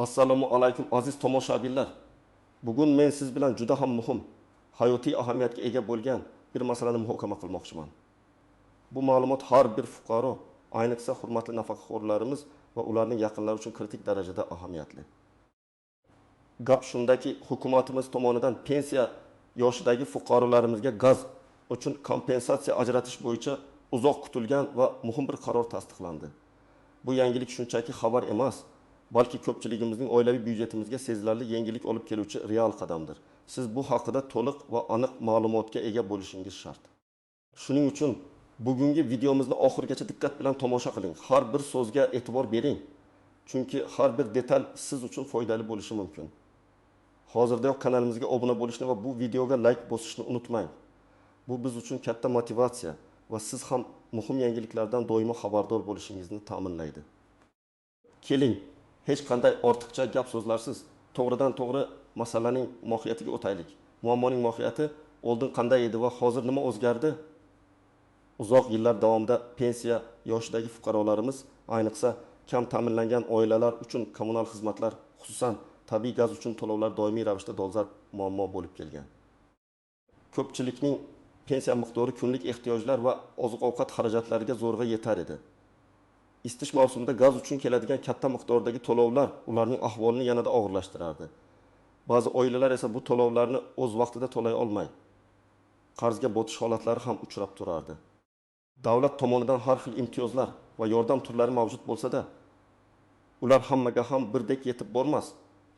Assalomu alaykum aziz tomoshabinlar. Bugun men siz bilan juda ham muhim, hayotiy ahamiyatga ega bo'lgan bir masalani muhokama qilmoqchiman. Bu ma'lumot har bir fuqaro, ayniqsa hurmatli nafaqaxo'rlarimiz va ularning yaqinlari uchun kritik darajada ahamiyatli. Gap shundaki, hukumatimiz tomonidan pensiya yoshidagi fuqarolarimizga gaz uchun kompensatsiya ajratish bo'yicha uzoq kutilgan va muhim bir qaror tasdiqlandi. Bu yangilik shunchaki xabar emas, balki ko'pchiligimizning oilaviy byudjetimizga sezilarli yengillik olib keluvchi real qadamdir. Siz bu haqida to'liq va aniq ma'lumotga ega bo'lishingiz shart. Shuning uchun bugungi videomizni oxirigacha diqqat bilan tomosha qiling. Har bir so'zga e'tibor bering. Chunki har bir detal siz uchun foydali bo'lishi mumkin. Hozirdayoq kanalimizga obuna bo'lishni va bu videoga like bosishni unutmang. Bu biz uchun katta motivatsiya va siz ham muhim yangiliklardan doimo xabardor bo'lishingizni ta'minlaydi. Keling, hech qanday ortiqcha gap so'zlarsiz to'g'ridan to'g'ri masalaning mohiyatiga o'taylik. Muammoning mohiyati oldin qanday edi va hozir nima o'zgardi? Uzoq yillar davomida pensiya yoshidagi fuqarolarimiz, ayniqsa kam ta'minlangan oilalar uchun kommunal xizmatlar, xususan tabiiy gaz uchun to'lovlar doimiy ravishda dolzarb muammo bo'lib kelgan. Ko'pchilikning pensiya miqdori kunlik ehtiyojlar va oziq-ovqat xarajatlariga zo'rg'a yetar edi. Isitish mavsumida gaz uchun keladigan katta miqdordagi to'lovlar ularning ahvolini yanada og'irlashtirardi. Ba'zi oilalar esa bu to'lovlarni o'z vaqtida to'lay olmay, qarzga botish holatlari ham uchrab turardi. Davlat tomonidan har xil imtiyozlar va yordam turlari mavjud bo'lsa-da, ular hammaga ham birdek yetib bormas.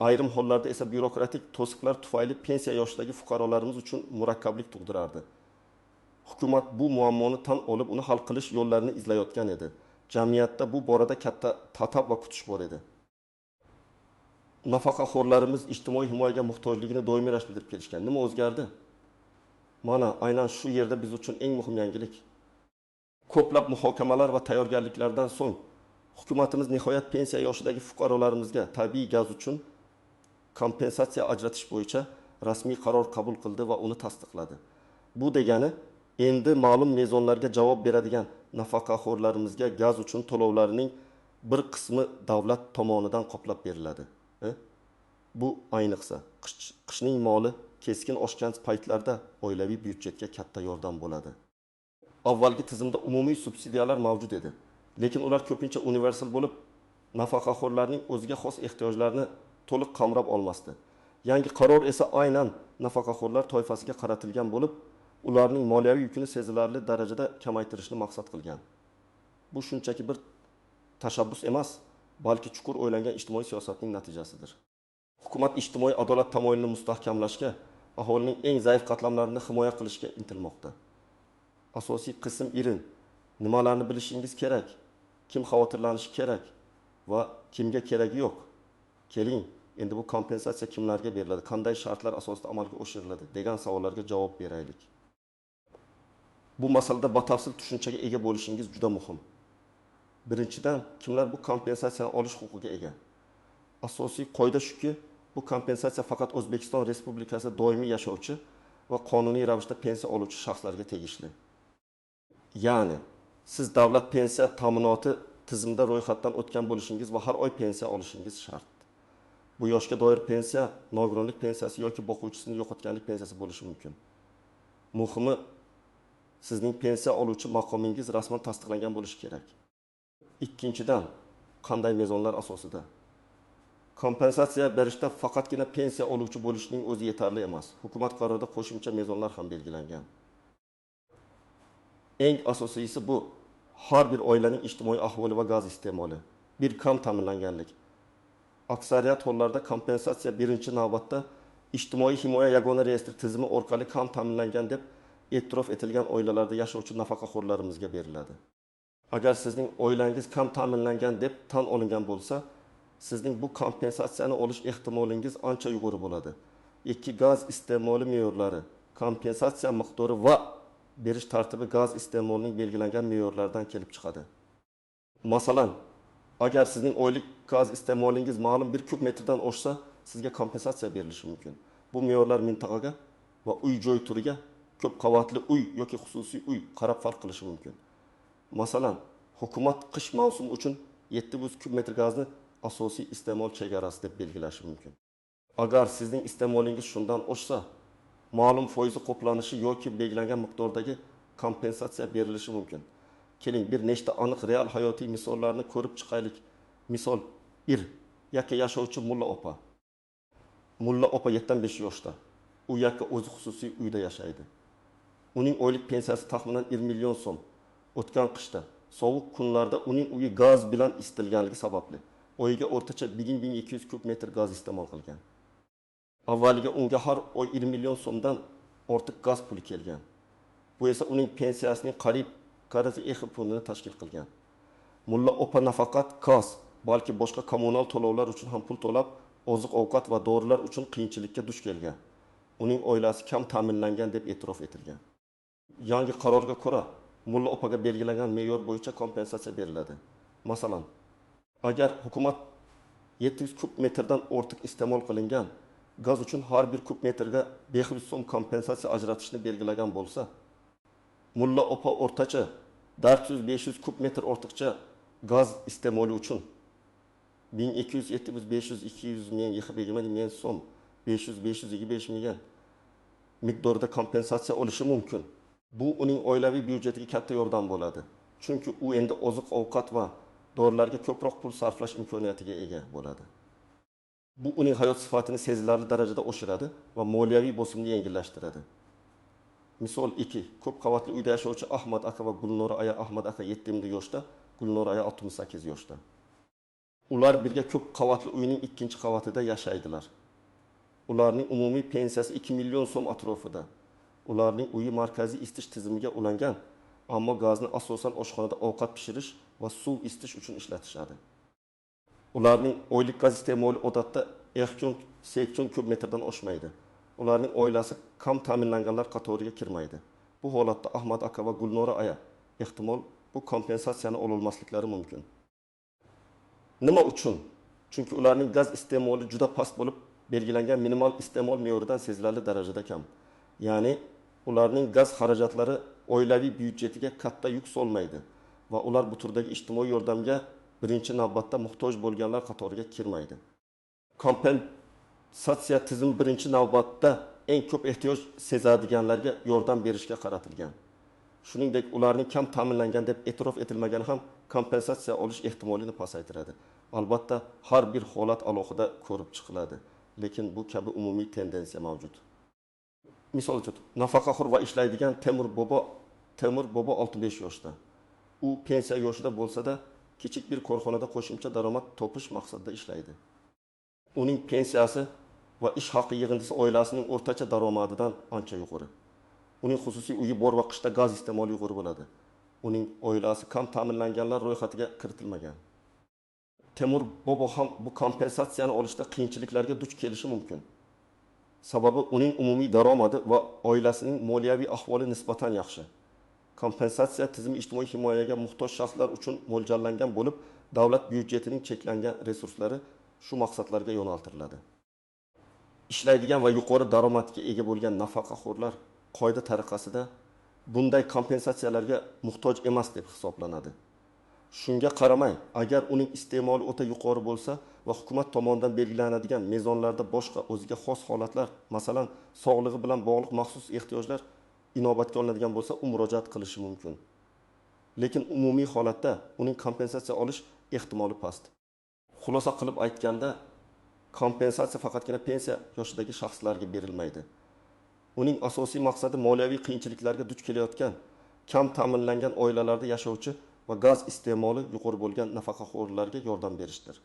Ayrim hollarda esa byurokratik to'siqlar tufayli pensiya yoshidagi fuqarolarimiz uchun murakkablik tug'dirardi. Hukumat bu muammoni tan olib, uni hal qilish yo'llarini izlayotgan edi. Jamiyatda bu borada katta talab va kutish bor edi. Nafaqaxo'rlarimiz ijtimoiy himoyaga muhtojligini doimiy ravishda bildirib kelishgan. Nima o'zgardi? Mana aynan shu yerda biz uchun eng muhim yangilik. Ko'plab muhokamalar va tayyorgarliklardan so'ng hukumatimiz nihoyat pensiya yoshidagi fuqarolarimizga tabiiy gaz uchun kompensatsiya ajratish bo'yicha rasmiy qaror qabul qildi va uni tasdiqladi. Bu degani endi ma'lum mezonlarga javob beradigan nafaqaxo'rlarimizga gaz uchun to'lovlarning bir qismi davlat tomonidan qoplab beriladi. Bu ayniqsa qishning moli keskin oshgan paytlarda oilaviy byudjetga katta yordam bo'ladi. Avvalgi tizimda umumiy subsidiyalar mavjud edi, lekin ular ko'pincha universal bo'lib, nafaqaxo'rlarning o'ziga xos ehtiyojlarini to'liq qamrab olmasdi. Yangi qaror esa aynan nafaqaxo'rlar toifasiga qaratilgan bo'lib, ularning moliyaviy yukini sezilarli darajada kamaytirishni maqsad qilgan. Bu shunchaki bir tashabbus emas, balki chuqur o'ylangan ijtimoiy siyosatning natijasidir. Hukumat ijtimoiy adolat tamoyilini mustahkamlashga, aholining eng zaif qatlamlarini himoya qilishga intilmoqda. Asosiy qism irin. Nimalarni bilishingiz kerak, kim xavotirlanishi kerak va kimga keragi yo'q. Keling, endi bu kompensatsiya kimlarga beriladi, qanday shartlar asosida amalga oshiriladi degan savollarga javob beraylik. Bu masalada batafsil tushunchaga ega bo'lishingiz juda muhim. Birinchidan, kimlar bu kompensatsiyani olish huquqiga ega? Asosiy qoida shuki, bu kompensatsiya faqat O'zbekiston Respublikasida doimiy yashovchi va qonuniy ravishda pensiya oluvchi shaxslarga tegishli. Ya'ni, siz davlat pensiya ta'minoti tizimida ro'yxatdan o'tgan bo'lishingiz va har oy pensiya olishingiz shart. Bu yoshga doir pensiya, nogironlik pensiyasi yoki boquvchisini yo'qotganlik pensiyasi bo'lishi mumkin. Muhimi, sizning pensiya oluvchi maqomingiz rasman tasdiqlangan bo'lishi kerak. Ikkinchidan, qanday mezonlar asosida? Kompensatsiya berishda faqatgina pensiya oluvchi bo'lishning o'zi yetarli emas. Hukumat qarorida qo'shimcha mezonlar ham belgilangan. Eng asosiysi bu har bir oilaning ijtimoiy ahvoli va gaz iste'moli, bir kam ta'minlanganlik. Aksariyat hollarda kompensatsiya birinchi navbatda ijtimoiy himoya yagona reyestr tizimi orqali kam ta'minlangan deb e'tirof etilgan oilalarda yashovchi nafaqaxo'rlarimizga beriladi. Agar sizning oilangiz kam ta'minlangan deb tan olingan bo'lsa, sizning bu kompensatsiyani olish ehtimolingiz ancha yuqori bo'ladi. Ikki gaz iste'moli me'yorlari, kompensatsiya miqdori va berish tartibi gaz iste'molining belgilangan me'yorlaridan kelib chiqadi. Masalan, agar sizning oylik gaz iste'molingiz ma'lum bir kub metrdan oshsa, sizga kompensatsiya berilishi mumkin. Bu me'yorlar mintaqaga va uy-joy turiga, ko'p qavatli uy yoki xususiy uy qarab farq qilishi mumkin. Masalan, hukumat qish mavsumi uchun 700 kub metr gazni asosiy iste'mol chegarasi deb belgilashi mumkin. Agar sizning iste'molingiz shundan oshsa, ma'lum foizi qoplanishi yoki belgilangan miqdordagi kompensatsiya berilishi mumkin. Keling, bir nechta aniq real hayotiy misollarni ko'rib chiqaylik. Misol 1. Yakka yashovchi Mulla opa. Mulla opa 75 yoshda. U yakka o'zi xususiy uyda yashaydi. Uning oylik pensiyasi taxminan 1 million so'm. O'tgan qishda sovuq kunlarda uning uyi gaz bilan isitilganligi sababli oyiga o'rtacha 1200 kub metr gaz iste'mol qilgan. Avvaliga unga har oy 1 million so'mdan ortiq gaz puli kelgan. Bu esa uning pensiyasining qariyb 2 pulini tashkil qilgan. Mulla opa nafaqat gaz, balki boshqa kommunal to'lovlar uchun ham pul to'lab, oziq-ovqat va dorilar uchun qiyinchilikka duch kelgan. Uning oilasi kam ta'minlangan deb e'tirof etilgan. Yangi qarorga ko'ra, Mulla opaga belgilangan me'yor bo'yicha kompensatsiya beriladi. Masalan, agar hukumat 700 kub metrdan ortiq iste'mol qilingan gaz uchun har bir kub metrga 500 so'm kompensatsiya ajratishni belgilagan bo'lsa, Mulla opa o'rtacha 400-500 kub metr ortiqcha gaz iste'moli uchun 1200, 700, 500, 200 ming, 20 ming so'm, 500, 525 ming miqdorida kompensatsiya olishi mumkin. Bu uning oilaviy byudjetiga katta yordam bo'ladi. Chunki u endi oziq-ovqat va dorilarga ko'proq pul sarflash imkoniyatiga ega bo'ladi. Bu uning hayot sifatini sezilarli darajada oshiradi va moliyaviy bosimni yengillashtiradi. Misol 2. Ko'p qavatli uyda yashovchi Ahmad aka va Gulnora aya. Ahmad aka 70 yoshda, Gulnora aya 68 yoshda. Ular birga ko'p qavatli uyning 2-chi qavatida yashaydilar. Ularning umumiy pensiyasi 2 million so'm atrofida. Ularning uyi markaziy isitish tizimiga ulangan, ammo gazni asosan oshxonada ovqat pishirish va suv isitish uchun ishlatishadi. Ularning oylik gaz iste'moli odatda 80 kub metrdan oshmaydi. Ularning oilasi kam ta'minlanganlar qatoriga kirmaydi. Bu holatda Ahmad aka va Gulnora aya ehtimol bu kompensatsiyani ololmasliklari mumkin. Nima uchun? Chunki ularning gaz iste'moli juda past bo'lib, belgilangan minimal iste'mol me'yoridan sezilarli darajada kam. Ya'ni ularning gaz xarajatlari oilaviy byudjetiga katta yuk solmaydi va ular bu turdagi ijtimoiy yordamga birinchi navbatda muhtoj bo'lganlar qatoriga kirmaydi. Kompensatsiya tizimi birinchi navbatda eng ko'p ehtiyoj sezadiganlarga yordam berishga qaratilgan. Shuningdek, ularning kam ta'minlangan deb e'tirof etilmagani ham kompensatsiya olish ehtimolini pasaytiradi. Albatta, har bir holat alohida ko'rib chiqiladi, lekin bu kabi umumiy tendensiya mavjud. Misol uchun, nafaqaxo'r va ishlaydigan Temur bobo 65 yoshda. U pensiya yoshida bo'lsa-da, kichik bir korxonada qo'shimcha daromad topish maqsadida ishlaydi. Uning pensiyasi va ish haqi yig'indisi oilasining o'rtacha daromadidan ancha yuqori. Uning xususiy uyi bor va qishda gaz iste'moli yuqori bo'ladi. Uning oilasi kam ta'minlanganlar ro'yxatiga kiritilmagan. Temur bobo ham bu kompensatsiyani olishda qiyinchiliklarga duch kelishi mumkin. Sababi uning umumiy daromadi va oilasining moliyaviy ahvoli nisbatan yaxshi. Kompensatsiya tizimi ijtimoiy himoyaga muhtoj shaxslar uchun mo'ljallangan bo'lib, davlat byudjetining cheklangan resurslari shu maqsadlarga yo'naltiriladi. Ishlaydigan va yuqori daromadga ega bo'lgan nafaqaxo'rlar qoida tariqasida bunday kompensatsiyalarga muhtoj emas deb hisoblanadi. Shunga qaramay, agar uning iste'moli o'ta yuqori bo'lsa va hukumat tomonidan belgilanadigan mezonlarda boshqa o'ziga xos holatlar, masalan, sog'lig'i bilan bog'liq maxsus ehtiyojlar inobatga olinadigan bo'lsa, u murojaat qilishi mumkin. Lekin umumiy holatda uning kompensatsiya olish ehtimoli past. Xulosa qilib aytganda, kompensatsiya faqatgina pensiya yoshidagi shaxslarga berilmaydi. Uning asosiy maqsadi moliyaviy qiyinchiliklarga duch kelayotgan, kam ta'minlangan oilalarda yashovchi va gaz iste'moli yuqori bo'lgan nafaqaxo'rlarga yordam berishdir.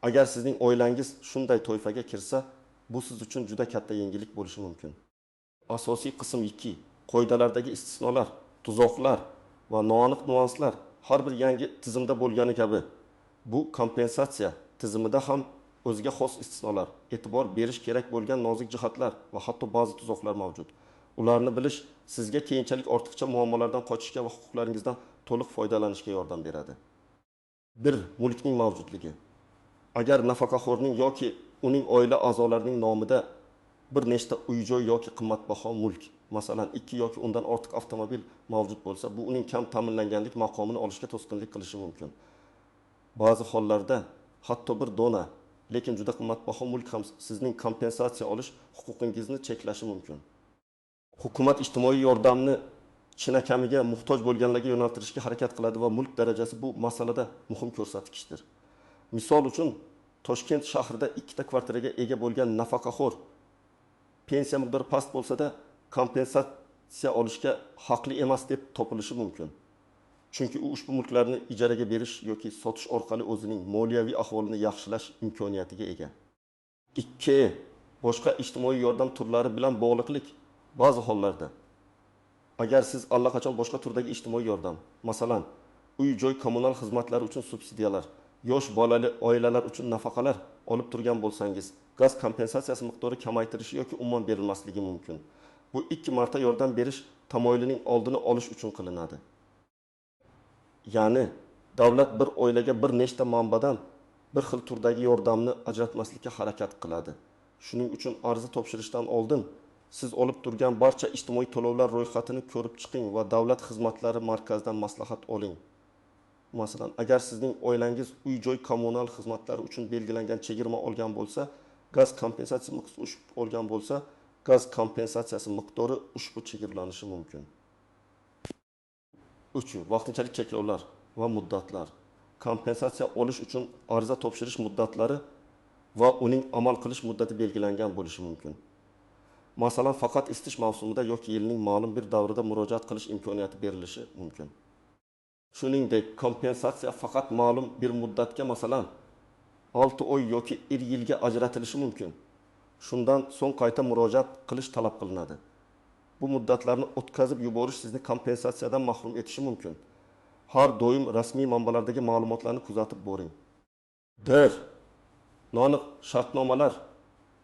Agar sizning oilangiz shunday toifaga kirsa, bu siz uchun juda katta yengillik bo'lishi mumkin. Asosiy qism 2. Qoidalardagi istisnolar, tuzoqlar va noaniq nuanslar har bir yangi tizimda bo'lgani kabi, bu kompensatsiya tizimida ham o'ziga xos istisnolar, e'tibor berish kerak bo'lgan nozik jihatlar va hatto ba'zi tuzoqlar mavjud. Ularni bilish sizga keyinchalik ortiqcha muammolardan qochishga va huquqlaringizdan to'liq foydalanishga yordam beradi. 1. Mulkning mavjudligi. Agar nafaqaxo'rning yoki uning oila a'zolarining nomida bir nechta uy-joy yoki qimmatbaho mulk, masalan, 2 yoki undan ortiq avtomobil mavjud bo'lsa, bu uning kam ta'minlanganlik maqomini olishga to'sqinlik qilishi mumkin. Ba'zi hollarda Hatto bir dona, lekin juda qimmatbaho mulk ham sizning kompensatsiya olish huquqingizni cheklashi mumkin. Hukumat ijtimoiy yordamni chinakamiga muhtoj bo'lganlarga yo'naltirishga harakat qiladi va mulk darajasi bu masalada muhim ko'rsatkichdir. Misol uchun, Toshkent shahrida ikkita kvartiraga ega bo'lgan nafaqaxo'r, pensiya miqdori past bo'lsa-da, kompensatsiya olishga haqli emas deb topilishi mumkin. Chunki u ushbu mulklarni ijaraga berish yoki sotish orqali o'zining moliyaviy ahvolini yaxshilash imkoniyatiga ega. 2. Boshqa ijtimoiy yordam turlari bilan bog'liqlik. Ba'zi hollarda, agar siz allaqachon boshqa turdagi ijtimoiy yordam, masalan, uy-joy kommunal xizmatlari uchun subsidiyalar, yosh bolali oilalar uchun nafaqalar olib turgan bo'lsangiz, gaz kompensatsiyasi miqdori kamaytirishi yoki umuman berilmasligi mumkin. Bu ikki marta yordam berish tamoyilining oldini olish uchun qilinadi. Ya'ni davlat bir oilaga bir nechta manbadan bir xil turdagi yordamni ajratmaslikka harakat qiladi. Shuning uchun arza topshirishdan oldin siz olib turgan barcha ijtimoiy to'lovlar ro'yxatini ko'rib chiqing va davlat xizmatlari markazidan maslahat oling. Masalan, agar sizning oilangiz uy-joy kommunal xizmatlari uchun belgilangan chegirma olgan bo'lsa, gaz kompensatsiyasi olgan bo'lsa, gaz kompensatsiyasi miqdori ushbu chegirlanishi mumkin. 3. Vaqtinchalik cheklovlar va muddatlar. Kompensatsiya olish uchun arza topshirish muddatlari va uning amal qilish muddati belgilangan bo'lishi mumkin. Masalan, faqat isitish mavsumida yoki yilning ma'lum bir davrida murojaat qilish imkoniyati berilishi mumkin. Shuningdek, kompensatsiya faqat ma'lum bir muddatga, masalan, 6 oy yoki 1 yilga ajratilishi mumkin. Shundan so'ng qayta murojaat qilish talab qilinadi. Bu muddatlarni o'tkazib yuborish sizni kompensatsiyadan mahrum etishi mumkin. Har doim rasmiy manbalardagi ma'lumotlarni kuzatib boring. 4. Noaniq shartnomalar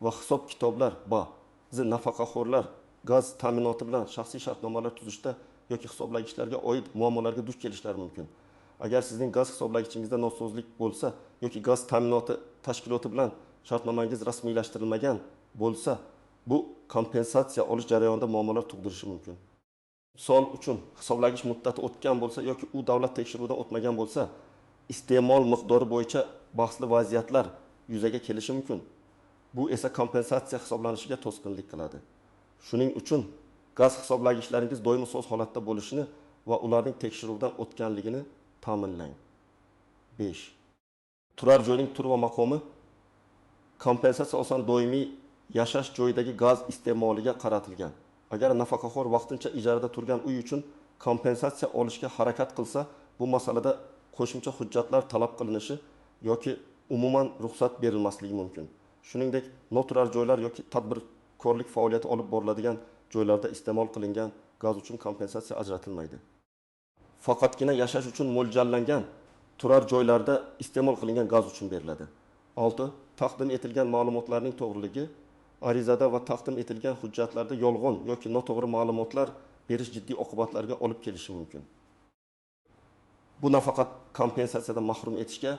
va hisob-kitoblar. Ba'zi nafaqaxo'rlar gaz ta'minoti bilan shaxsiy shartnomalar tuzishda yoki hisoblagichlarga oid muammolarga duch kelishlari mumkin. Agar sizning gaz hisoblagichingizda nosozlik bo'lsa yoki gaz ta'minoti tashkiloti bilan shartnomangiz rasmiylashtirilmagan bo'lsa, bu kompensatsiya olish jarayonida muammolar tug'dirishi mumkin. Misol uchun, hisoblagich muddati o'tgan bo'lsa yoki u davlat tekshiruvidan o'tmagan bo'lsa, iste'mol miqdori bo'yicha bahsli vaziyatlar yuzaga kelishi mumkin. Bu esa kompensatsiya hisoblanishiga to'sqinlik qiladi. Shuning uchun gaz hisoblagichlaringiz doimo soz holatda bo'lishini va ularning tekshiruvdan o'tganligini ta'minlang. 5. Turar joyning tur va maqomi kompensatsiya oson doimiy yashash joyidagi gaz iste'moliga qaratilgan. Agar nafaqaxo'r vaqtincha ijarada turgan uy uchun kompensatsiya olishga harakat qilsa, bu masalada qo'shimcha hujjatlar talab qilinishi yoki umuman ruxsat berilmasligi mumkin. Shuningdek, noturar joylar yoki tadbirkorlik faoliyati olib boriladigan joylarda iste'mol qilingan gaz uchun kompensatsiya ajratilmaydi. Faqatgina yashash uchun mo'ljallangan turar joylarda iste'mol qilingan gaz uchun beriladi. 6. Taqdim etilgan ma'lumotlarning to'g'riligi. Arizada va taqdim etilgan hujjatlarda yolg'on yoki noto'g'ri ma'lumotlar berish jiddiy oqibatlarga olib kelishi mumkin. Bu nafaqat kompensatsiyadan mahrum etishga,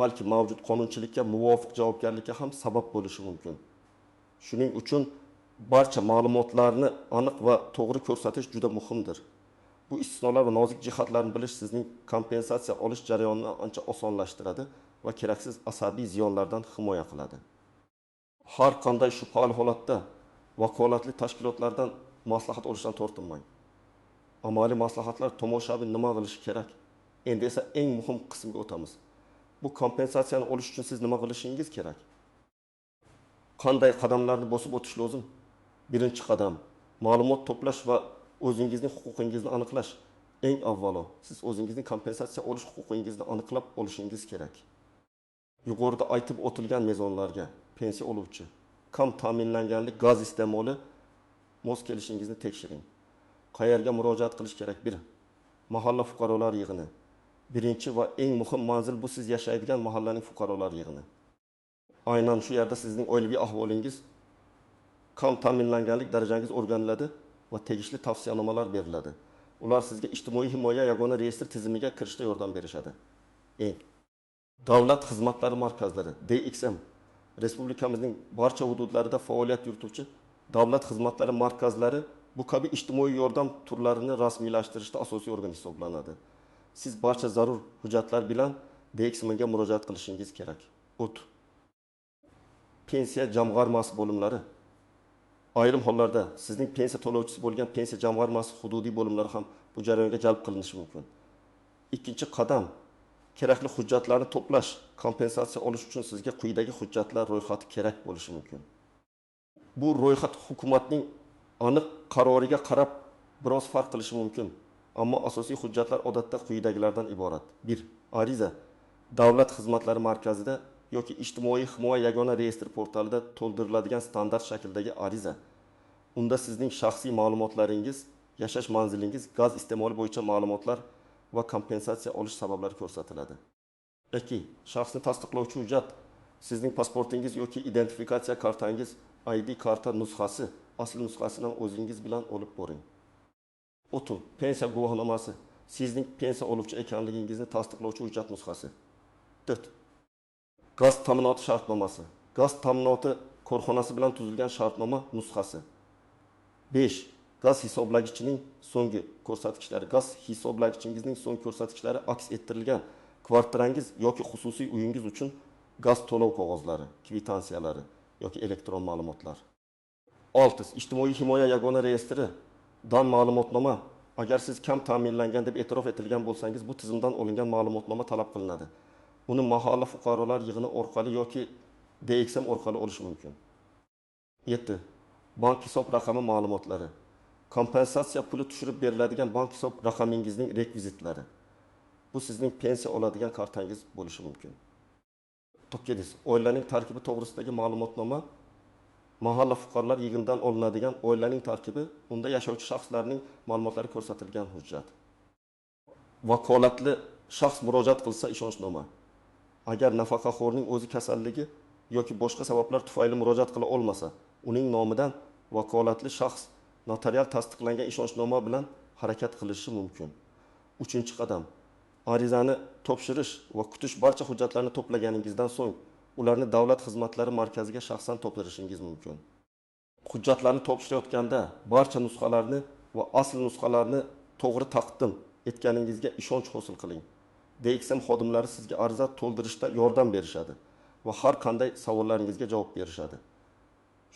balki mavjud qonunchilikka muvofiq javobgarlikka ham sabab bo'lishi mumkin. Shuning uchun barcha ma'lumotlarni aniq va to'g'ri ko'rsatish juda muhimdir. Bu istisnolar va nozik jihatlarni bilish sizning kompensatsiya olish jarayonini ancha osonlashtiradi va keraksiz asabiy ziyonlardan himoya qiladi. Har qanday shubhali holatda vakolatli tashkilotlardan maslahat olishdan tortinmang. Amaliy maslahatlar tomoshabin nima qilishi kerak? Endi esa eng muhim qismga o'tamiz. Bu kompensatsiyani olish uchun siz nima qilishingiz kerak? Qanday qadamlarni bosib o'tish lozim? Birinchi qadam ma'lumot to'plash va o'zingizning huquqingizni aniqlash. Eng avvalo siz o'zingizning kompensatsiya olish huquqingizni aniqlab olishingiz kerak. Yuqorida aytib o'tilgan mezonlarga pensiya oluvchi, kam ta'minlanganlik, gaz iste'moli mos kelishingizni tekshiring. Qayerga murojaat qilish kerak? 1. Mahalla fuqarolar yig'ini. Birinchi va eng muhim manzil bu siz yashaydigan mahallaning fuqarolar yig'ini. Aynan shu yerda sizning oilaviy ahvolingiz, kam ta'minlanganlik darajangiz o'rganiladi va tegishli tavsiyanomalar beriladi. Ular sizga ijtimoiy himoya yagona reyestr tizimiga kirishda yordam berishadi. Davlat xizmatlari markazlari DXM respublikamizning barcha hududlarida faoliyat yurituvchi davlat xizmatlari markazlari bu kabi ijtimoiy yordam turlarini rasmiylashtirishda asosiy organ hisoblanadi. Siz barcha zarur hujjatlar bilan DXMga murojaat qilishingiz kerak. O't. Pensiya jamg'armasi bo'limlari. Ayrim hollarda sizning pensiya to'lovchisi bo'lgan pensiya jamg'armasi hududiy bo'limlari ham bu jarayonga jalb qilinishi mumkin. Ikkinchi qadam kerakli hujjatlarni to'plash. Kompensatsiya olish uchun sizga quyidagi hujjatlar ro'yxati kerak bo'lishi mumkin. Bu ro'yxat hukumatning aniq qaroriga qarab biroz farq qilishi mumkin. Ammo asosiy hujjatlar odatda quyidagilardan iborat. 1. Ariza Davlat xizmatlari markazida yoki Ijtimoiy himoya yagona reyestr portalida to'ldiriladigan standart shakldagi ariza. Unda sizning shaxsiy ma'lumotlaringiz, yashash manzilingiz, gaz iste'moli bo'yicha ma'lumotlar va kompensatsiya olish sabablari ko'rsatiladi. 2. Shaxsni tasdiqlovchi hujjat sizning pasportingiz yoki identifikatsiya kartangiz, ID karta nusxasi, asl nusxasini o'zingiz bilan olib boring. 3. Pensiya guvohnomasi sizning pensiya oluvchi ekanligingizni tasdiqlovchi hujjat nusxasi. 4. Gaz ta'minoti shartnomasi. Gaz ta'minoti korxonasi bilan tuzilgan shartnoma nusxasi. 5. Gaz hisoblagichining so'nggi ko'rsatkichlari. Gaz hisoblagichingizning so'nggi ko'rsatkichlari aks ettirilgan kvartirangiz yoki xususiy uyingiz uchun gaz to'lov qog'ozlari, kvitansiyalari yoki elektron ma'lumotlar. 6. Ijtimoiy himoya yagona reyestri dan ma'lumotnoma. Agar siz kam ta'minlangan deb e'tirof etilgan bo'lsangiz, bu tizimdan olingan ma'lumotnoma talab qilinadi. Uni mahalla fuqarolar yig'ini orqali yoki DXM orqali olish mumkin. 7. Bank hisob raqami ma'lumotlari. Kompensatsiya puli tushirib beriladigan bank hisob raqamingizning rekvizitlari. Bu sizning pensiya oladigan kartangiz bo'lishi mumkin. 9. Oilaning tarkibi to'g'risidagi ma'lumotnoma. Mahalla fuqarolar yig'inidan olinadigan oilaning tarkibi, unda yashovchi shaxslarning ma'lumotlari ko'rsatilgan hujjat. Vakolatli shaxs murojaat qilsa ishonchnoma. Agar nafaqaxo'rning o'zi kasalligi yoki boshqa sabablar tufayli murojaat qila olmasa, uning nomidan vakolatli shaxs notarial tasdiqlangan ishonchnoma bilan harakat qilishi mumkin. 3-qadam. Arizani topshirish va kutish. Barcha hujjatlarni to'plaganingizdan so'ng ularni davlat xizmatlari markaziga shaxsan topshirishingiz mumkin. Hujjatlarni topshirayotganda barcha nusxalarni va asl nusxalarni to'g'ri taqdim etganingizga ishonch hosil qiling. DXM xodimlari sizga ariza to'ldirishda yordam berishadi va har qanday savollaringizga javob berishadi.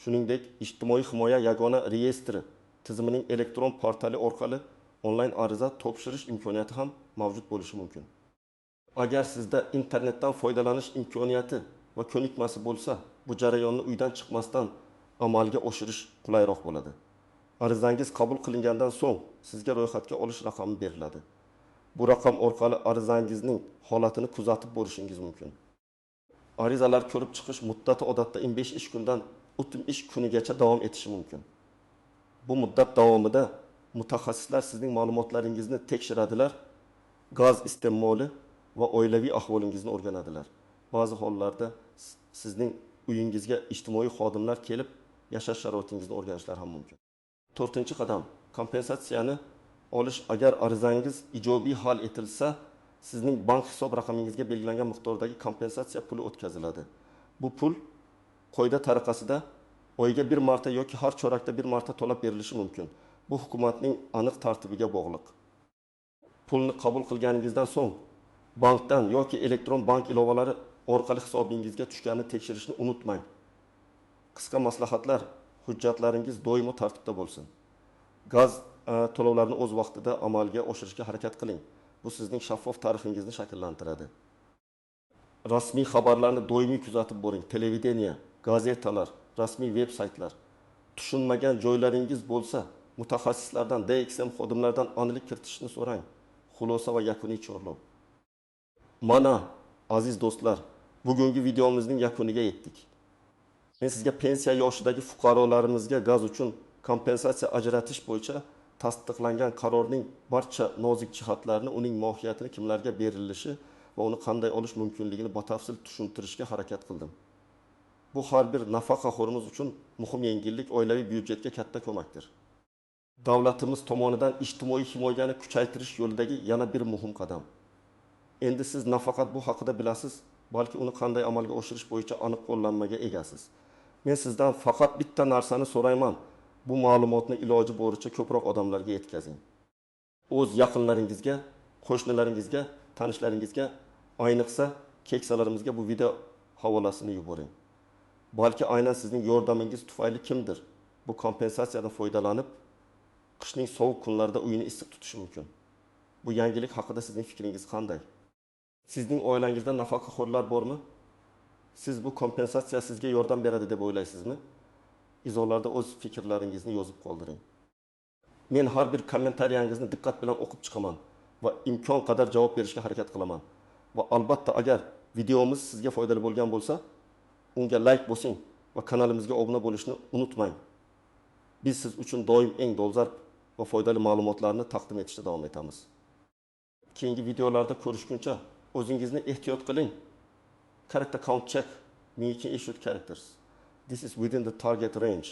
Shuningdek, Ijtimoiy himoya yagona reyestri tizimining elektron portali orqali onlayn ariza topshirish imkoniyati ham mavjud bo'lishi mumkin. Agar sizda internetdan foydalanish imkoniyati va ko'nikmasi bo'lsa, bu jarayonni uydan chiqmasdan amalga oshirish qulayroq bo'ladi. Arizangiz qabul qilingandan so'ng sizga ro'yxatga olish raqami beriladi. Bu raqam orqali arizangizning holatini kuzatib borishingiz mumkin. Arizalar ko'rib chiqish muddati odatda 15 ish kundan 30 ish kunigacha davom etishi mumkin. Bu muddat davomida mutaxassislar sizning ma'lumotlaringizni tekshiradilar, gaz iste'moli va oilaviy ahvolingizni o'rganadilar. Ba'zi hollarda sizning uyingizga ijtimoiy xodimlar kelib yashash sharoitingizni o'rganishlari ham mumkin. 4-qadam. Kompensatsiyani olish. Agar arizangiz ijobiy hal etilsa, sizning bank hisob raqamingizga belgilangan miqdordagi kompensatsiya puli o'tkaziladi. Bu pul qoida tariqasida oyga bir marta yoki har chorakda bir marta to'lab berilishi mumkin. Bu hukumatning aniq tartibiga bog'liq. Pulni qabul qilganingizdan so'ng bankdan yoki elektron bank ilovalari orqali hisobingizga tushganini tekshirishni unutmang. Qisqa maslahatlar: hujjatlaringiz doimo tartibda bo'lsin. Gaz to'lovlarini o'z vaqtida amalga oshirishga harakat qiling. Bu sizning shaffof tarixingizni shakllantiradi. Rasmiy xabarlarni doimiy kuzatib boring. Televideniya, gazetalar, rasmiy veb saytlar. Tushunmagan joylaringiz bo'lsa, mutaxassislardan, DXM xodimlaridan aniqlik kiritishni so'rang. Xulosa va yakuniy chorlov. Mana, aziz do'stlar, bugungi videomizning yakuniga yetdik. Men sizga pensiya yoshidagi fuqarolarimizga gaz uchun kompensatsiya ajratish bo'yicha tasdiqlangan qarorning barcha nozik jihatlarini, uning mohiyatini, kimlarga berilishi va uni qanday olish mumkinligini batafsil tushuntirishga harakat qildim. Bu har bir nafaqaxo'rimiz uchun muhim yengillik, oilaviy byudjetga katta ko'makdir. Davlatimiz tomonidan ijtimoiy himoyani kuchaytirish yo'lidagi yana bir muhim qadam. Endi siz nafaqat bu haqida bilasiz, balki uni qanday amalga oshirish bo'yicha aniq qo'llanmaga egasiz. Men sizdan faqat bitta narsani so'rayman. Bu ma'lumotni iloji boricha ko'proq odamlarga yetkazing. O'z yaqinlaringizga, qo'shnilaringizga, tanishlaringizga, ayniqsa keksalarimizga bu video havolasini yuboring. Balki aynan sizning yordamingiz tufayli kimdir bu kompensatsiyadan foydalanib, qishning sovuq kunlarida uyini issiq tutishi mumkin. Bu yangilik haqida sizning fikringiz qanday? Sizning oilangizda nafaqaxo'rlar bormi? Siz bu kompensatsiya sizga yordam beradi deb o'ylaysizmi? Izohlarda o'z fikrlaringizni yozib qoldiring. Men har bir kommentariyangizni diqqat bilan o'qib chiqaman va imkon qadar javob berishga harakat qilaman. Va albatta agar videomiz sizga foydali bo'lgan bo'lsa, unga like bosing va kanalimizga obuna bo'lishni unutmang. Biz siz uchun doim eng dolzarb va foydali ma'lumotlarni taqdim etishda davom etamiz. Keyingi videolarda ko'rishguncha o'zingizni ehtiyot qiling. Character count check, 1002 issued characters. This is within the target range.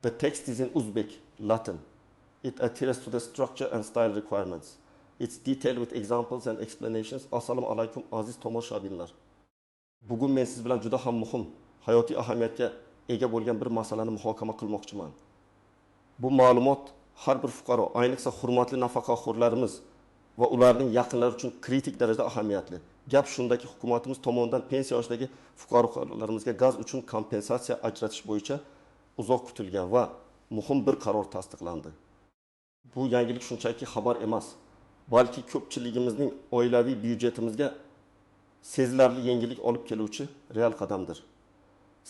The text is in Uzbek, Latin. It adheres to the structure and style requirements. It's detailed with examples and explanations. Assalomu alaykum aziz tomoshabinlar. Bugun men siz bilan juda ham muhim, hayotiy ahamiyatga ega bo'lgan bir masalani muhokama qilmoqchiman. Bu ma'lumot har bir fuqaro, ayniqsa hurmatli nafaqaxo'rlarimiz va ularning yaqinlari uchun kritik darajada ahamiyatli. Gap shundaki, hukumatimiz tomonidan pensiya yoshidagi fuqarolarimizga gaz uchun kompensatsiya ajratish bo'yicha uzoq kutilgan va muhim bir qaror tasdiqlandi. Bu yangilik shunchaki xabar emas, balki ko'pchiligimizning oilaviy byudjetimizga sezilarli yengillik olib keluvchi real qadamdir.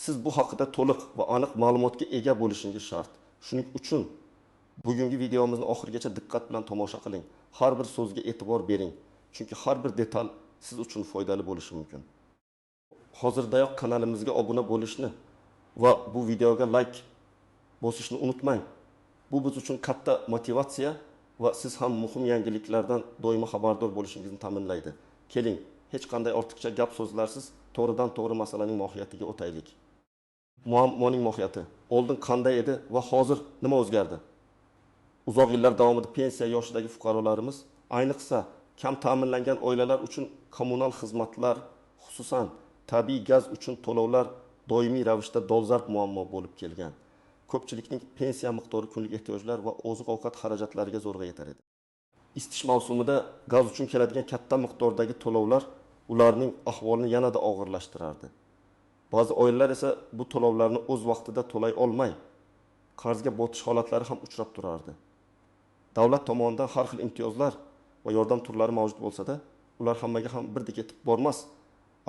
Siz bu haqida to'liq va aniq ma'lumotga ega bo'lishingiz shart. Shuning uchun bugungi videomizni oxirigacha diqqat bilan tomosha qiling. Har bir so'zga e'tibor bering, chunki har bir detal siz uchun foydali bo'lishi mumkin. Hozirdayoq kanalimizga obuna bo'lishni va bu videoga like bosishni unutmang. Bu biz uchun katta motivatsiya va siz ham muhim yangiliklardan doimo xabardor bo'lishingizni ta'minlaydi. Keling, hech qanday ortiqcha gap so'zlarsiz to'g'ridan to'g'ri masalaning mohiyatiga o'taylik. Muammoning mohiyati oldin qanday edi va hozir nima o'zgardi? Uzoq yillar davomida pensiya yoshidagi fuqarolarimiz, ayniqsa kam ta'minlangan oilalar uchun kommunal xizmatlar, xususan tabiiy gaz uchun to'lovlar doimiy ravishda dolzarb muammo bo'lib kelgan. Ko'pchilikning pensiya miqdori kunlik ehtiyojlar va oziq-ovqat xarajatlariga zo'rg'a yetar edi. Isitish mavsumida gaz uchun keladigan katta miqdordagi to'lovlar ularning ahvolini yanada og'irlashtirardi. Ba'zi oilalar esa bu to'lovlarni o'z vaqtida to'lay olmay, qarzga botish holatlari ham uchrab turardi. Davlat tomonidan har xil imtiyozlar va yordam turlari mavjud bo'lsa-da, ular hammaga ham birdek yetib bormas.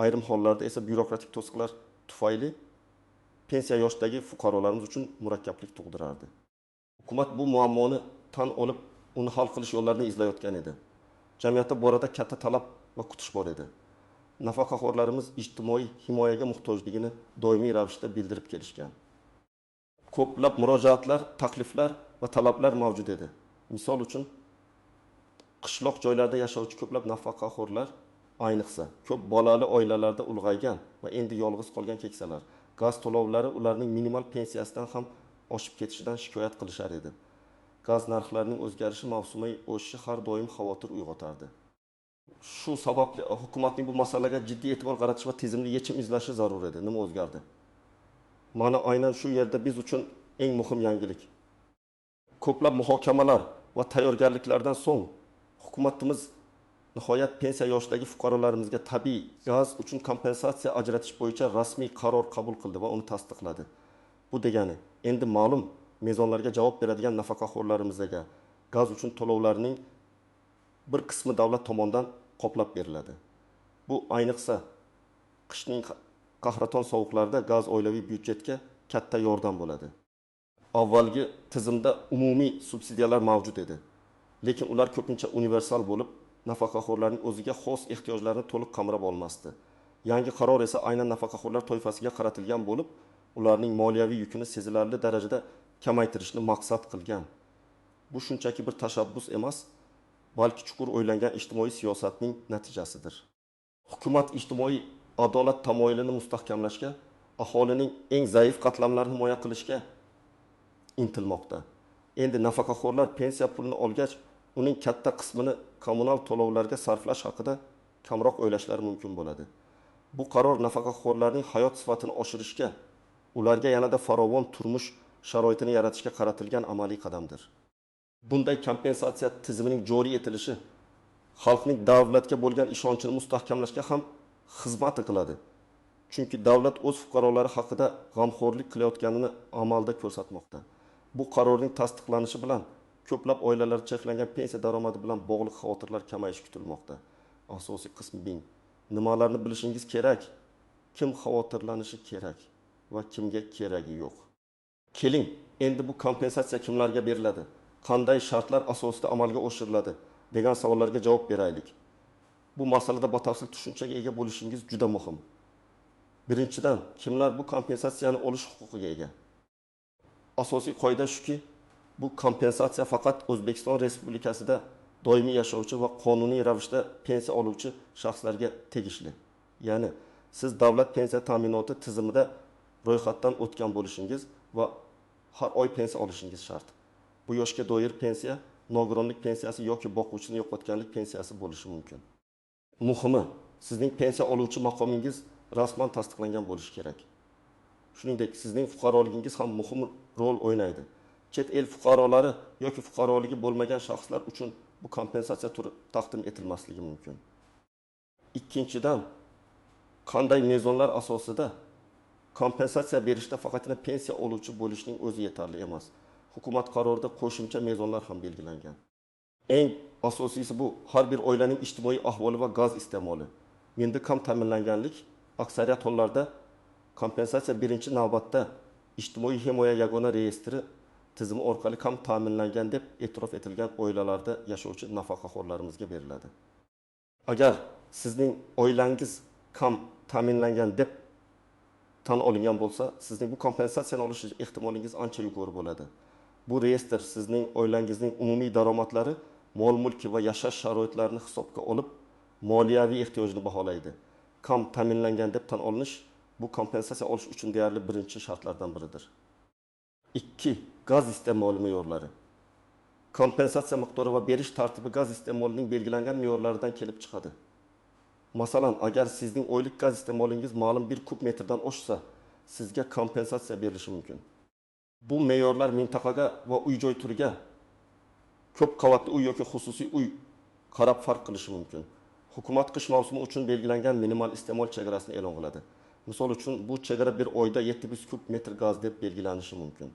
Ayrim hollarda esa byurokratik to'siqlar tufayli pensiya yoshidagi fuqarolarimiz uchun murakkablik tug'dirardi. Hukumat bu muammoni tan olib, uni hal qilish yo'llarini izlayotgan edi. Jamiyatda bu orada katta talab va kutish bor edi. Nafaqaxo'rlarimiz ijtimoiy himoyaga muhtojligini doimiy ravishda bildirib kelishgan. Ko'plab murojaatlar, takliflar va talablar mavjud edi. Misol uchun, qishloq joylarda yashovchi ko'plab nafaqaxo'rlar, ayniqsa ko'p bolali oilalarda ulg'aygan va endi yolg'iz qolgan keksalar gaz to'lovlari ularning minimal pensiyasidan ham oshib ketishidan shikoyat qilishar edi. Gaz narxlarining o'zgarishi, mavsumiy o'sishi har doim xavotir uyg'otardi. Shu sababli hukumatning bu masalaga jiddiy e'tibor qaratish va tezimli yechim izlashi zarur edi. Nima o'zgardi? Mana aynan shu yerda biz uchun eng muhim yangilik. Ko'plab muhokamalar va tayyorgarliklardan so'ng hukumatimiz nihoyat pensiya yoshidagi fuqarolarimizga tabiiy gaz uchun kompensatsiya ajratish bo'yicha rasmiy qaror qabul qildi va uni tasdiqladi. Bu degani, endi ma'lum mezonlarga javob beradigan nafaqaxo'rlarimizga gaz uchun to'lovlarning bir qismi davlat tomonidan qoplab beriladi. Bu ayniqsa qishning qahraton sovuqlarida gaz oilaviy byudjetga katta yordam bo'ladi. Avvalgi tizimda umumiy subsidiyalar mavjud edi, lekin ular ko'pincha universal bo'lib, nafaqaxo'rlarning o'ziga xos ehtiyojlarini to'liq qamrab olmasdi. Yangi qaror esa aynan nafaqaxo'rlar toifasiga qaratilgan bo'lib, ularning moliyaviy yukini sezilarli darajada kamaytirishni maqsad qilgan. Bu shunchaki bir tashabbus emas, balki chuqur o'ylangan ijtimoiy siyosatning natijasidir. Hukumat ijtimoiy adolat tamoyilini mustahkamlashga, aholining eng zaif qatlamlarini himoya qilishga intilmoqda. Endi nafaqaxo'rlar pensiya pulini olgach, uning katta qismini kommunal to'lovlarga sarflash haqida kamroq o'ylashlari mumkin bo'ladi. Bu qaror nafaqaxo'rlarning hayot sifatini oshirishga, ularga yanada farovon turmush sharoitini yaratishga qaratilgan amaliy qadamdir. Bunday kompensatsiya tizimining joriy etilishi xalqning davlatga bo'lgan ishonchini mustahkamlashga ham xizmat qiladi. Chunki davlat o'z fuqarolari haqida g'amxo'rlik qilayotganini amalda ko'rsatmoqda. Bu qarorning tasdiqlanishi bilan ko'plab oilalarda cheklangan pensiya daromadi bilan bog'liq xavotirlar kamayishi kutilmoqda. Asosiy qismi: nimalarni bilishingiz kerak, kim xavotirlanishi kerak va kimga keragi yo'q. Keling, endi bu kompensatsiya kimlarga beriladi, qanday shartlar asosida amalga oshiriladi degan savollarga javob beraylik. Bu masalada batafsil tushunchaga ega bo'lishingiz juda muhim. Birinchidan, kimlar bu kompensatsiyani olish huquqiga ega? Asosiy qoida shuki, bu kompensatsiya faqat O'zbekiston Respublikasida doimiy yashovchi va qonuniy ravishda pensiya oluvchi shaxslarga tegishli. Ya'ni siz davlat pensiya ta'minoti tizimida ro'yxatdan o'tgan bo'lishingiz va har oy pensiya olishingiz shart. Bu yoshga doir pensiya, nogironlik pensiyasi yoki boquvchini yo'qotganlik pensiyasi bo'lishi mumkin. Muhimi, sizning pensiya oluvchi maqomingiz rasman tasdiqlangan bo'lishi kerak. Shuningdek, sizning fuqaroligingiz ham muhim rol o'ynaydi. Chet el fuqarolari yoki fuqaroligi bo'lmagan shaxslar uchun bu kompensatsiya turi taqdim etilmasligi mumkin. Ikkinchidan, qanday mezonlar asosida kompensatsiya berishda faqatgina pensiya oluvchi bo'lishning o'zi yetarli emas. Hukumat qarorida qo'shimcha mezonlar ham belgilangan. Eng asosiysi bu har bir oilaning ijtimoiy ahvoli va gaz iste'moli. Endi kam ta'minlanganlik aksariyat hollarda kompensatsiya birinchi navbatda ijtimoiy himoya yagona reyestri tizimi orqali kam ta'minlangan deb e'tirof etilgan oilalarda yashovchi nafaqaxo'rlarimizga beriladi. Agar sizning oilangiz kam ta'minlangan deb tan olingan bo'lsa, sizning bu kompensatsiyani olish ehtimolingiz ancha yuqori bo'ladi. Bu reyestr sizning oilangizning umumiy daromadlari, mol-mulki va yashash sharoitlarini hisobga olib, moliyaviy ehtiyojini baholaydi. Kam ta'minlangan deb tan olinish bu kompensatsiya olish uchun deyarli birinchi shartlardan biridir. 2. Gaz iste'moli me'yorlari. Kompensatsiya miqdori va berish tartibi gaz iste'molining belgilangan me'yorlaridan kelib chiqadi. Masalan, agar sizning oylik gaz iste'molingiz ma'lum bir kub metrdan oshsa, sizga kompensatsiya berilishi mumkin. Bu me'yorlar mintaqaga va uy-joy turiga, ko'p qavatli uy yoki xususiy uy qarab farq qilishi mumkin. Hukumat qish mavsumi uchun belgilangan minimal iste'mol chegarasini e'lon qiladi. Misol uchun, bu chegara bir oyda 700 kub metr gaz deb belgilanishi mumkin.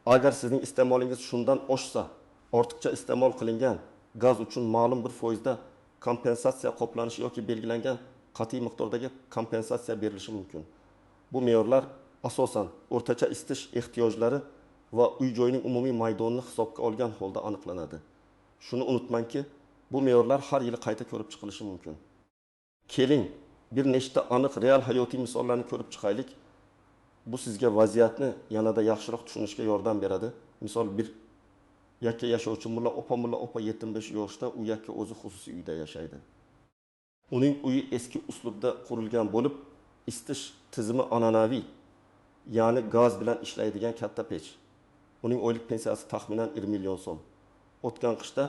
Agar sizning iste'molingiz shundan oshsa, ortiqcha iste'mol qilingan gaz uchun ma'lum bir foizda kompensatsiya qoplanishi yoki belgilangan qat'iy miqdordagi kompensatsiya berilishi mumkin. Bu me'yorlar asosan o'rtacha isitish ehtiyojlari va uy-joyning umumiy maydonini hisobga olgan holda aniqlanadi. Shuni unutmangki, bu me'yorlar har yili qayta ko'rib chiqilishi mumkin. Keling, bir nechta aniq real hayotiy misollarni ko'rib chiqaylik. Bu sizga vaziyatni yanada yaxshiroq tushunishga yordam beradi. Misol, bir yakka yashovchi mulla opa 75 yoshda, u yakka o'zi xususiy uyda yashaydi. Uning uyi eski uslubda qurilgan bo'lib, isitish tizimi an'anaviy, ya'ni gaz bilan ishlaydigan katta pech. Uning oylik pensiyasi taxminan 1 million so'm. O'tgan qishda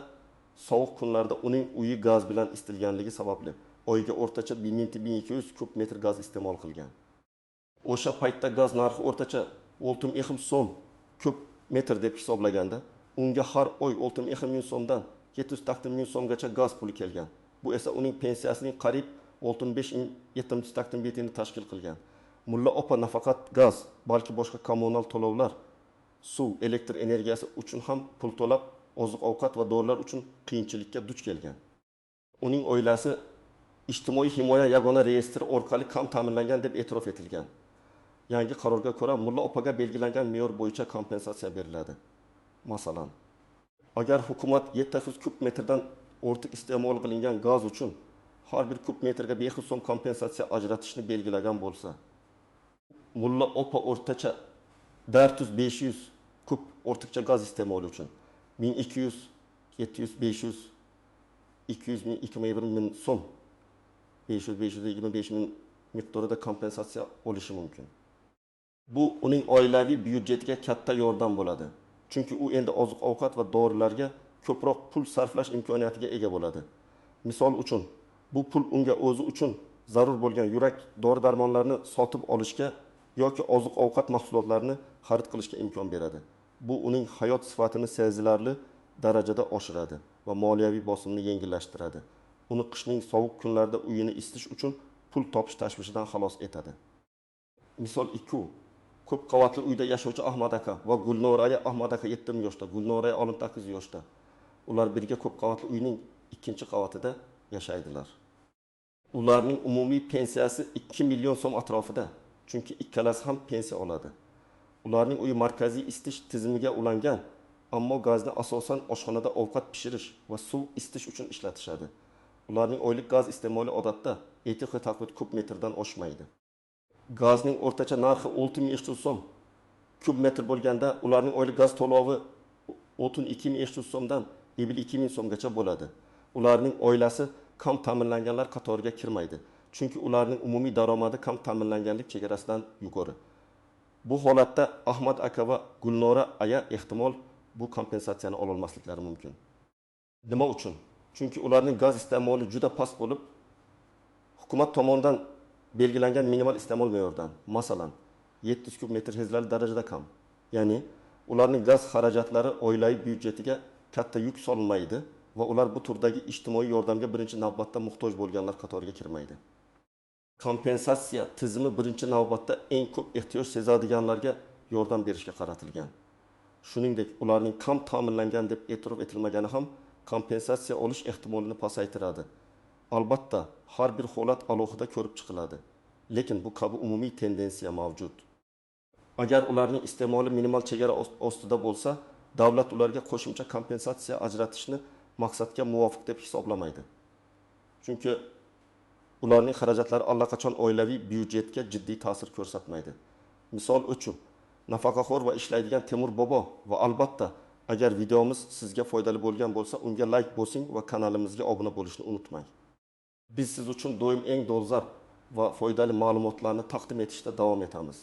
sovuq kunlarda uning uyi gaz bilan isitilganligi sababli oyiga o'rtacha 1200 kub metr gaz iste'mol qilgan. O'sha paytda gaz narxi o'rtacha 6,5 so'm kub metr deb hisoblaganda, unga har oy 6,5 ming so'mdan 780 ming so'mgacha gaz puli kelgan. Bu esa uning pensiyasining qariyb 6,5 tashkil qilgan. Mulla opa nafaqat gaz, balki boshqa kommunal to'lovlar, suv, elektr energiyasi uchun ham pul to'lab, oziq-ovqat va dorilar uchun qiyinchilikka duch kelgan. Uning oilasi ijtimoiy himoya yagona reyestri orqali kam ta'minlangan deb e'tirof etilgan. Yangi qarorga ko'ra mulla opaga belgilangan me'yor bo'yicha kompensatsiya beriladi. Masalan, agar hukumat 700 kub metrdan ortiq iste'mol qilingan gaz uchun har bir kub metrga 500 so'm kompensatsiya ajratishni belgilagan bo'lsa, mulla opa o'rtacha 400-500 kub ortiqcha gaz iste'moli uchun 1200, 700, 500, 200 ming, 2,1 ming so'm, 500-525 ming miqdorida kompensatsiya olishi mumkin. Bu uning oilaviy byudjetiga katta yordam bo'ladi. Chunki u endi oziq-ovqat va dorilarga ko'proq pul sarflash imkoniyatiga ega bo'ladi. Misol uchun, bu pul unga o'zi uchun zarur bo'lgan yurak dori-darmonlarni sotib olishga yoki oziq-ovqat mahsulotlarini xarid qilishga imkon beradi. Bu uning hayot sifatini sezilarli darajada oshiradi va moliyaviy bosimni yengillashtiradi. Uni qishning sovuq kunlarida uyini isitish uchun pul topish tashvishidan xalos etadi. Misol 2. Ko'p qavatli uyda yashovchi Ahmad aka va Gulnora aya. Ahmad aka 7 yoshda, Gulnora aya 18 yoshda. Ular birga ko'p qavatli uyning 2-chi qavatida yashaydilar. Ularning umumiy pensiyasi 2 million so'm atrofida, chunki ikkalasi ham pensiya oladi. Ularning uyi markaziy isitish tizimiga ulangan, ammo gazni asosan oshxonada ovqat pishirish va suv isitish uchun ishlatishadi. Ularning oylik gaz iste'moli odatda 2,4 kub metrdan oshmaydi. Gazning o'rtacha narxi 6500 so'm kub metr bo'lganda, ularning oylik gaz to'lovi 32500 so'mdan 52000 so'mgacha bo'ladi. Ularning oilasi kam ta'minlanganlar qatoriga kirmaydi, chunki ularning umumiy daromadi kam ta'minlanganlik chegarasidan yuqori. Bu holatda Ahmad aka va Gulnora aya ehtimol bu kompensatsiyani ololmasliklari mumkin. Nima uchun? Chunki ularning gaz iste'moli juda past bo'lib, hukumat tomonidan belgilangan minimal iste'mol me'yoridan, masalan, 700 kub metr sezilarli darajada kam. Ya'ni ularning gaz xarajatlari oilaviy byudjetiga katta yuk solmaydi va ular bu turdagi ijtimoiy yordamga birinchi navbatda muhtoj bo'lganlar qatoriga kirmaydi. Kompensatsiya tizimi birinchi navbatda eng ko'p ehtiyoj sezadiganlarga yordam berishga qaratilgan. Shuningdek, ularning kam ta'minlangan deb e'tirof etilmagani ham kompensatsiya olish ehtimolini pasaytiradi. Albatta, har bir holat alohida ko'rib chiqiladi, lekin bu kabi umumiy tendensiya mavjud. Agar ularning iste'moli minimal chegara ostida bo'lsa, davlat ularga qo'shimcha kompensatsiya ajratishni maqsadga muvofiq deb hisoblamaydi. Chunki ularning xarajatlari allaqachon oilaviy byudjetga jiddiy ta'sir ko'rsatmaydi. Misol uchun, nafaqaxo'r va ishlaydigan Temur bobo va albatta, agar videomiz sizga foydali bo'lgan bo'lsa, unga like bosing va kanalimizga obuna bo'lishni unutmang. Biz siz uchun doim eng dolzarb va foydali ma'lumotlarni taqdim etishda davom etamiz.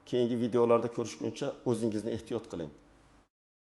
Keyingi videolarda ko'rishguncha o'zingizni ehtiyot qiling.